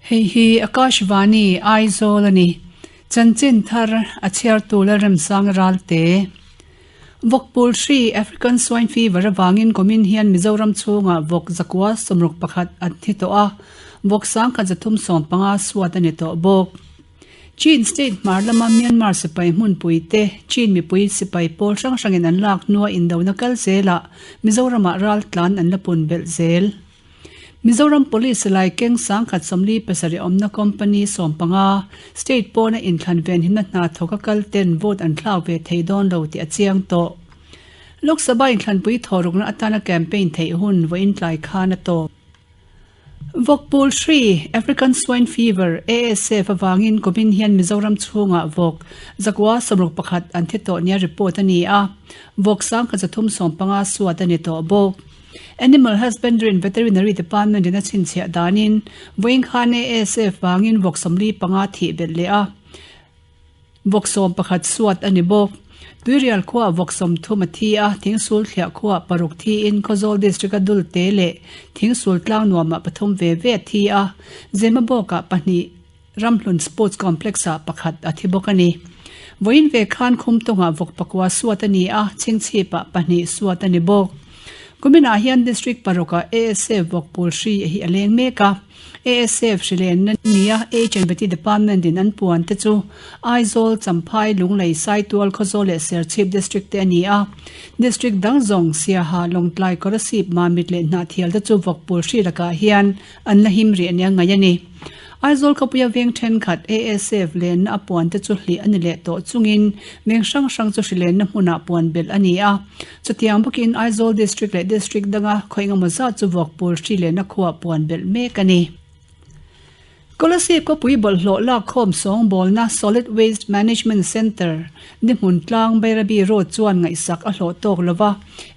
Hei hi Akashvani, Aizawl a ni. Chanchin thar a chhiartu Lalremsanga Ralte. Vawkpul hri, African Swine Fever, avangin kumin hian Mizoram chhungah vawk zakua 61 an thi tawh a, vawk 1175 suat a ni tawh bawk. Chin State hmar lama Myanmar sipai hmunpui te Chin mipui sipai pawl hrang hrangin an lak hnua indona kal zelah Mizoramah raltlan an la pun belh zel. Mizoram Police silai keng 1047 awmna company 15, state pawna inthlan venhimna hna thawka kal ten vote an thlak ve thei dawn lo tih a chiang tawh. Lok Sabha inthlanpui thawhrukna atana campaign theih hun vawiin tlai khan a tawp. Vawkpul hri, African Swine Fever, ASF, avangin kumin hian Mizoram chhungah vawk 161 an thi tawh nia report a ni a, vawk 1375 suat a ni tawh bawk. Animal Husbandry and Veterinary Department in a chhinchhiah danin vawiin khan ASF vangin vawk 45 thih belh leh a, Vawk 11 suat a ni bawk. Tuirial khuaah vawk 30 a thi a, Thingsul thliah khuaah paruk thiin Khawzawl District-a Dulte leh Thingsul tlang nuamah pathum ve ve a thi a, Zemabawkah pahnih, Ramhlun Sports Complex-ah pakhat a thi bawk a ni. Vawiin ve khan Khumtawngah vawk pakua suat a ni a, Chhingchhipah pahnih suat a ni bawk. Kuminah hian District parukah ASF vawk pawl hri hi a leng mek a. ASF hrilenna nia H&Vety Department in an puan te chu Aizawl, Champhai, Lunglei, Saitual, Khawzawl leh Serchhip District te a ni a. District dang zawng, Siaha, Lawngtlai, Kolasib, Mamit leh Hnahthial te chu vawkpul hri lakah hian an la him rih ania ngaih a ni. Aizawl khawpuia veng thenkhat ASF lenna a puan te chu hlih a ni leh tawh chungin veng hrang hrang chu hrilenna hmunah puan belh a ni a. Chutiang bawkin Aizawl District leh District danga khawi engemaw zat chu vawkpul hri lehna khuah puan belh mek a ni. Kolasib khawpui bawlhhlawh lakkhawm sawngbawlna Solid Waste Management Centre ni hmun tlang Bairabi Road chuan ngaihsak a hlawh tawk lo va,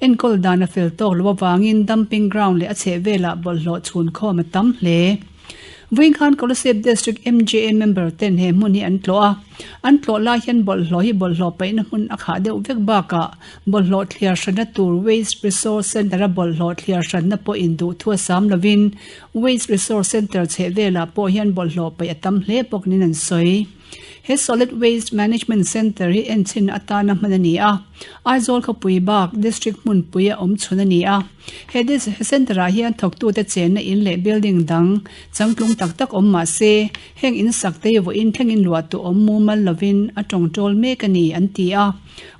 enkawl dan a fel tawk lo avangin dumping ground leh a chhehvelah bawlhhlawh chhunkhawm a tam hle. Vawiin khan Kolasib District MJA member ten he hmun hi an tlawh a, an tlawh lai hian bawlhhlawh hi bawlhhlawh paihna hmun a khah deuh vek bakah bawlhhlawh thliar hranna tur Waste Resource Centre a bawlhhlawh thliar hranna pawh induh thu a sam lovin Waste Resource Centre chhehvelah pawh hian bawlhhlawh paih a tam hle bawk niin an sawi. He Solid Waste Management Centre hi enchhin atana hman a ni a, Aizawl khawpui bak District hmunpui a awm chhun a ni a. He Centre-ah hian thawktute chenna in leh building dang changtlung tak tak awm mah se, heng in sak te hi vawiin thlengin luah tu awm mumal lovin a tawngtawl mek a ni, an ti a.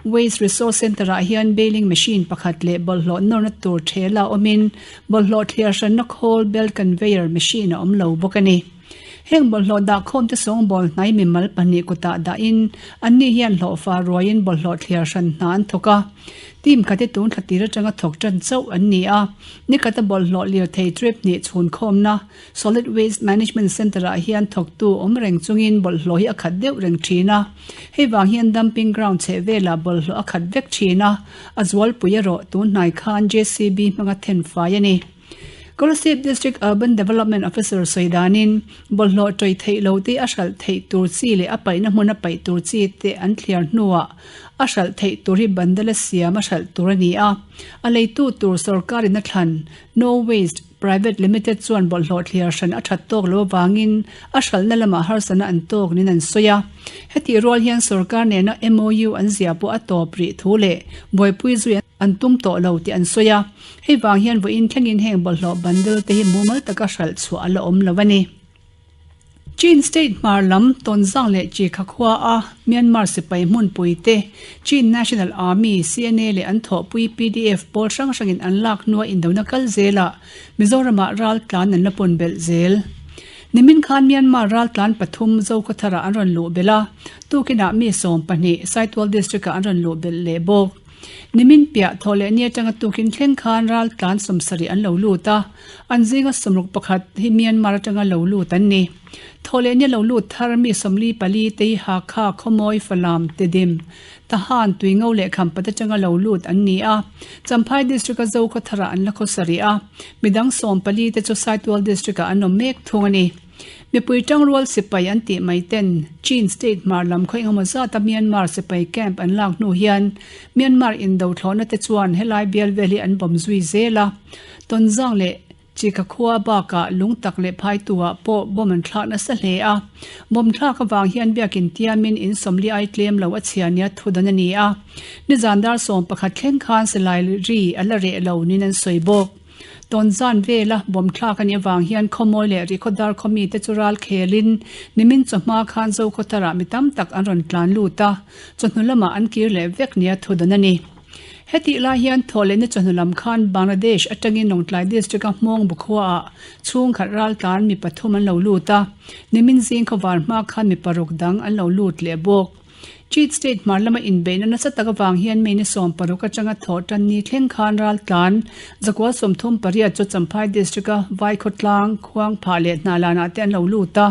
Waste Resource Centre-ah hian baling machine pakhat leh bawlhhlawh nawrna tur thela awmin bawlhhlawh thliar hranna khawl belt conveyor machine a awm lo bawk a ni. Heng bawlhhlawh dahkhawmte sawngbawl hnai mimal pahnih kutah dahin anni hian hlawhfa ruaiin bawlhhlawh thliar hran hna an thawk a. Team khate tun thla tir atanga thawk tan chauh an ni a. Nikhata bawlhhlawh lirthei trip hnih chhunkhawmna Solid Waste Management Centre-ah hian thawktu awm reng chungin bawlhhlawh hi a khat deuh reng thin a. Hei vang hian dumping ground chheh velah bawlhhlawh a khat vek thin a, a zualpui erawh tun hnai khan JCB hmanga thenfai a ni. Kolasib District Urban Development Officer sawi danin, bawlhhlawh tawih theih lo te a hralh theih tur chi leh a paihna hmun a paih tur chi te an thliar hnuah a hralh theih tur hi bandala siam a hralh tur a ni a. A leitu tur sorkarin a thlan No Waste Private Limited chuan bawlhhlawh thliar hran a that tawk lo avangin a hralhna lamah harsatna an tawk niin an sawi a. Hetih rual hian sorkar nena MOU an ziah pawh a tawp rih thu leh buaipui zui an tum tawh lo tih an sawi a. Hei vang hian vawiin thlengin heng bawlhhlawh bundle te hi mumal taka hralh chhuah a la awm lo a ni. Chin State hmar lam Tonzang leh Chikha khua a Myanmar sipai hmunpui te Chin National Army, CNA, leh an thawhpui pdf pawl hrang hrangin an lak hnua indona kal zelah Mizoramah ral tlan an la pawn belh zel. Nimin khan Myanmar ral tlan pathum Zokhawtharah an rawn luh belh a, tukinah mi 12 Saitual District-ah an rawn luh belh leh bawk. Nimin piah thaw leh ni atanga tukin thleng khan ral tlan 70 an lo lut a, an zinga 61 hi Myanmar atanga lo lut an ni. Thaw leh ni lo lut thar mi 44 te hi Hakha, Khawmawi, Falam, Tedim, Tahan, Tuingo leh Khampat atanga lo lut an ni a. Champhai District-a Zokhawtharah an la khaw sarih a, midang 14 te chu Saitual District-ah an awm mek thung a ni. Mipui tangrual sipai an tih mai ten Chin state hmar lam khaw engemaw zata Myanmar sipai camp an lak hnu hian Myanmar indo thlawhna te chuan helai bial vel hi an bawm zui zel a. Tonzang leh. Chika khua bakah lungtak leh phaitu-ah pawh bomb an thlak nasa hle a. Bomb thlak avang hian biakin tiamin in sawmli ai tlem lo a chhia nia thudan a ni a. Nizan dar 11 thleng khan silai ri a la reh lo niin an sawi bawk. Tawnzan vela bomb thlak a nih avang hian khawmawi leh rihkhawdar khaw mite chu ral khelin nimin chawhma khan Zokhawtharah mi tam tak an rawn tlan lut a, chawhnu lamah an kir leh vek nia thudan a ni. Hetih lai hian thawhlehna chawhnu lam khan Bangladesh atangin Lawngtlai District-a Hmawngbu khuaah chhungkhat raltlan mi pathum an lo lut a, nimin zing khawvar hma khan mi paruk dang an lo lut leh bawk. Chin State hmar lama inbeihna nasa tak avang hian May ni 16 atanga thawh tan ni thleng khan raltlan 138 chu Champhai District-a Vaikhawtlang, Khuangphah leh Hnalanah te an lo lut a.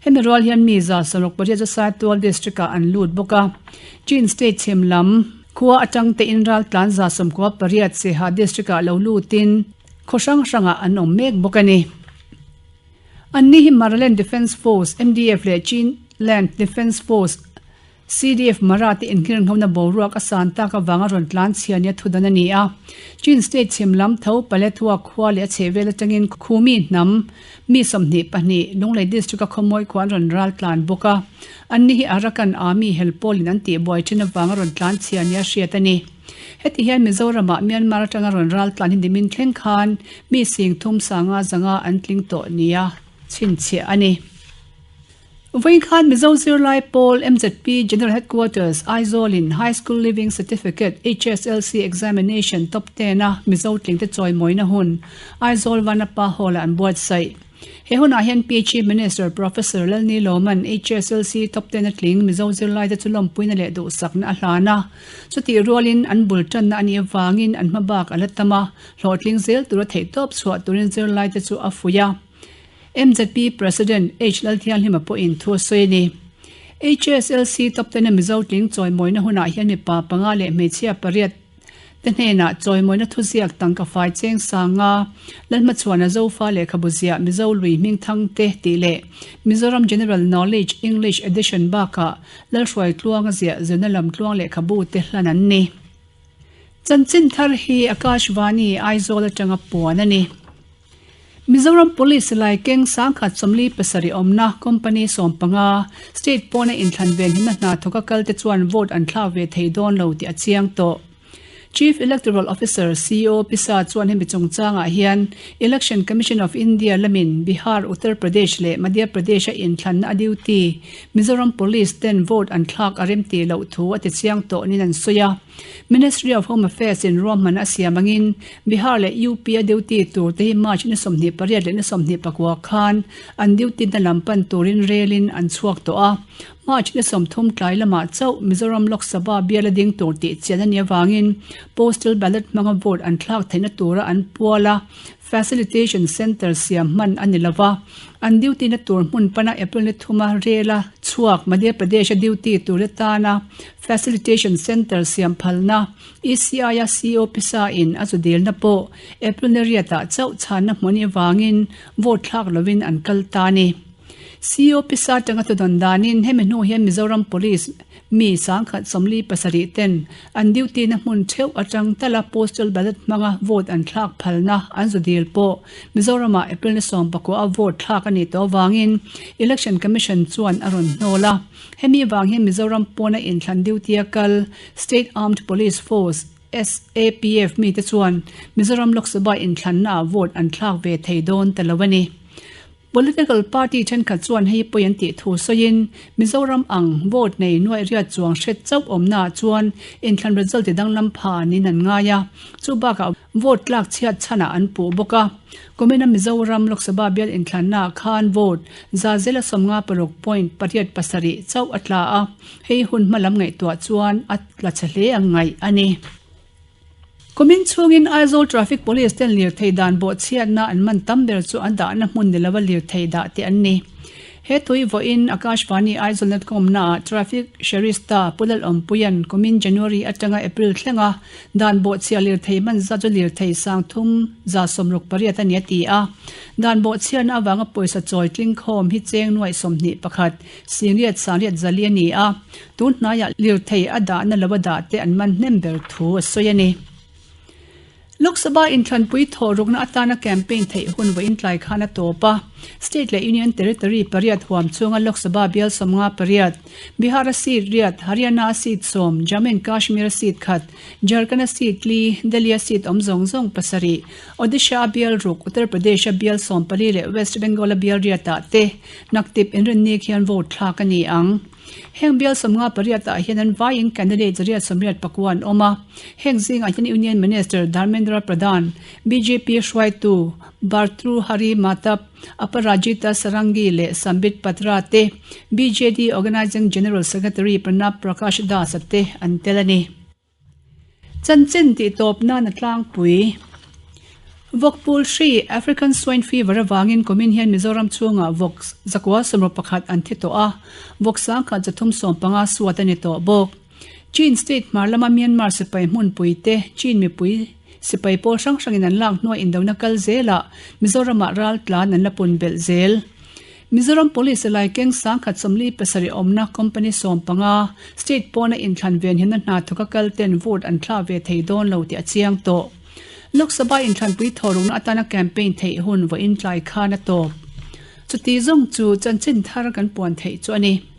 Hemi rual hian mi 168 chu Saitual District-ah an lut bawk a. Chin State chhim lam khua atang tein raltlan 98 Seha District-ah lo lutin khaw hrang hrangah an awm mek bawk a ni. Anni hi Maraland Defence Force, MDF, leh Chin Land Defence Force, CDF, Mara te inngirnghona boruak a san tak avanga rawn tlan chhia nia thudan a ni a. Chin State chhim lam tho Paletwa khua leh a chhehvel atangin Khumi hnam mi 22 Lunglei District-a khawmawi khua an rawn ral tlan bawk a. Anni hi Arakan Army hel pawlin an tihbuai thin avanga rawn tlan chhia nia hriat a ni. Heti hian Mizoramah Myanmar atanga rawn ral tlan hi nimin thleng khan mi sing thum sanga zanga an tling tawh nia chhinchhiah a ni. Vawiin khan Mizo zirlai pawl MZP General Headquarters, Aizawl in High School Leaving Certificate, HSLC, Examination Top Ten a Mizo tlingte chawimawina hun Aizawl Vanapa Hall-ah an buatsaih. He hunah hian PHE Minister Professor Lalni Lawman HSLC Top Ten a tling Mizo zirlaite chu lawmpuina leh duhsakna a hlan a. Chutih rualin an bul tanna a nih avangin an hma bak a la tam a, hlawhtling zel tura theihtawp chhuah turin zirlaite chu a fuih a. MZP President H Lalthianghlima pawhin thu a sawi a ni. HSLC Top Ten-a Mizo tling chawimawina hunah hian mipa panga leh hmeichhia pariat te hnenah chawimawina thuziak tangka fai cheng sanga Lalhmachhuana Zofa lehkhabu ziah Mizo lui hming thang te tih leh Mizoram General Knowledge English Edition bakah Lalhruai tluanga ziah zirna lam tluang lehkhabu te hlan an ni. Chanchin thar hi Akashvani Aizawl atanga puan a ni. Mizoram Police lai keng 1047 awmna company 15 state pawna inthlan ven himna hna thawka kalte chuan vote an thlak ve thei dawn lo tih a chiang tawh. Chief Electoral Officer, CEO, Pisa chuan hemi chungchangah hian Election Commission of India lamin Bihar, Uttar Pradesh leh Madhya Pradesh-a inthlanna a duty Mizoram Police ten vote an thlak a rem tih loh thu a ti chiang tawh niin an sawi a. Ministry of Home Affairs in ruahman a siam angin Bihar leh UP a duty tur te hi March ni 28 leh ni 29 khan an duty na lam pan turin rel in an chhuak tawh a. March ni 30 tlai lamah chauh Mizoram Lok Sabha bial a ding tur tih chian a nih avangin Postal Ballot hmanga vote an thlak theihna tura an pual a, Facilitation Centre siam hman a ni lo va, an duty na tur hmun pana April ni thuma rela chhuak Madhya Pradesh a duty tur atana Facilitation Centre siam phalna ECI a CO pisa in a zu dilna pawh April ni riatah chauh chhanna hmun avangin vote thlak lovin an kal ta a ni. CO pisa atanga thudawn danin hemi hnu hian Mizoram Police mi 1047 ten an duty na hmun theuh atang tala postal ballot hmanga vote an thlak phalna an zu dil pawh Mizoramah April ni 19 a vote thlak a nih tawh avangin Election Commission chuan a rawn hnawl a. Hemi avang hian Mizoram pawna inthlan duty a kal State Armed Police Force, SAPF, mite chuan Mizoram Lok Sabha inthlannaah vote an thlak ve thei dawn ta lo a ni. Political party thenkhat chuan hei pawi an tih thu sawiin Mizoram ang vote nei nuaih riat chuang hret chauh awmnaah chuan inthlan result ti danglam pha niin an ngai a, chu bakah vote tlak chhiat chhanah an puh bawk a. Kumin a Mizoram Lok Sabha bial inthlannaah khan vote 156 point 87 chauh a tla a, hei hun hma lam ngaihtuah chuan a tla chhe hle ang ngaih a ni. Kumin chhungin Aizawl Traffic Police ten lirthei dan bawhchhiatna an man tam ber chu an dahna hmun ni lova lirthei dah te an ni. He tui vawiin Akashvani Aizawl Netcom-naah Traffic Sherista Pu Lalawmpuia'n kumin January atanga April thlenga dan bawhchhia lirthei man zat chu lirthei 368 a ni a ti a. Dan bawhchhiatna avanga pawisa chawi tling khawm hi cheng nuaih 21 singriat sangriat zali a ni a. Tun hnaiah lirthei a dahna lo a dah te an man hnem ber thu a sawi a ni. Lok Sabha inthlanpui thawh rukna atana campaign theih hun vawiin tlai khan a tawp a. State leh Union Territory pariat huam chhunga Lok Sabha bial 58, Bihar-a seat riat, Haryana-a seat sawm, Jammu and Kashmir-a seat khat, Jharkhand-a seat li, Delhi-a seat awm zawng zawng pasarih, Odisha-a bial ruk, Uttar Pradesh-a bial 14 leh West Bengal-a bial riatah te naktip inrinni khian vote thlak a ni ang. Heng bial 58 ah hian an vaiin candidate 189 an awm a. Heng zingah hian Union Minister Dharmendra Pradhan, bjp hruaitu Bhartruhari Mahtab, Aparajita Sarangi leh Sambit Patra te, BJD Organising General Secretary Pranab Prakash Das-a te an tel a ni. Chanchin tih tawp nan a tlangpui. Vawkpul hri, African Swine Fever, avangin kumin hian Mizoram chhungah vawk zakua sawmraw pakhat an thi tawh a, vawk sangkhat 315 suat a ni tawh bawk. Chin state hmar lama Myanmar sipai hmunpui te Chin mipui sipai pawl hrang hrangin an lak hnuai indona kal zelah Mizoramah ral tlan an la pun belh zel. Mizoram Police lai keng 1047 awmna company 15, state pawna inthlan ven hian a hna thawka kal ten vote an thla ve thei dawn lo tih a chiang tawh. Lok Sabha inthlanpui thawhrukna atana campaign theih hun vawiin tlai khan a tawp. Chuti zawng chu chanchin thar kan puan theih chu a ni.